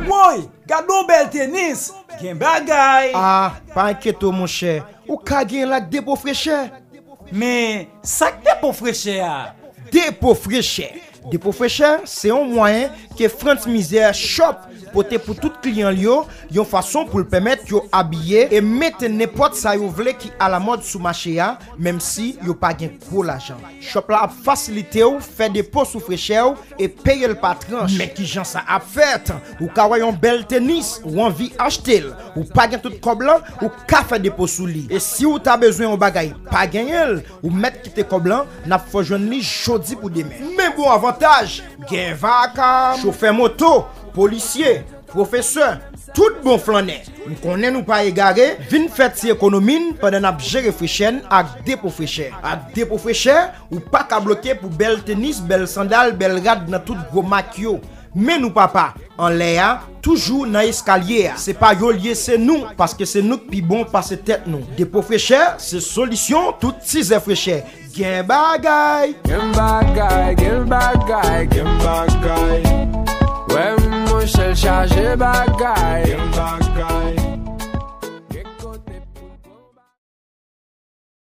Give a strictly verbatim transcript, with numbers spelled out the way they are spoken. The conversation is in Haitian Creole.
Woy, gade yon bèl tenis, gen bagay. Ah, pa enkyete w, monchè. Ou ka genyen l ak depo frechè. Men, sa k depo frechè a? Depo frechè. Depo frechè, se yon mwayen ke Frantz Misère Shop pote pou tout kliyan l yo, yon fason pou l pèmèt yo abiye e mete nenpòt sa yo vle ki alamòd sou mache a, menm si yo pa gen gwo lajan. Shop la ap fasilite w fè depo sou frechè w e peye l pa tranch. Men kijan sa ap fèt? Ou ka wè yon bèl tenis, ou anvi achte l, ou pa gen tout kòb lan, ou ka fè depo sou li. E si w ta bezwen yon bagay, pa genyen l, ou mèt kite kòb lan, n ap fè w jwenn li jodi pou demen. Men bon avantaj, gen vakab, chofè moto, polisye, pwofesè, tout bon flannè. M konnen nou pa egare, vin fè ti ekonomi n pandan n ap jere frechè n ak depo frechè. Ak depo frechè, ou pa ka bloke pou bèl tenis, bèl sandal, bèl rad nan tout gwo mak yo. Men nou pa pa anlè a, toujou nan eskalye a. Se pa yo l ye, se nou, paske se nou k pi bon pase tèt nou. Depo frechè, se solisyon tout tizè frechè. Gen bagay. Gen bagay, gen bagay, gen bagay. Wè monchè l chaje bagay. Gen bagay.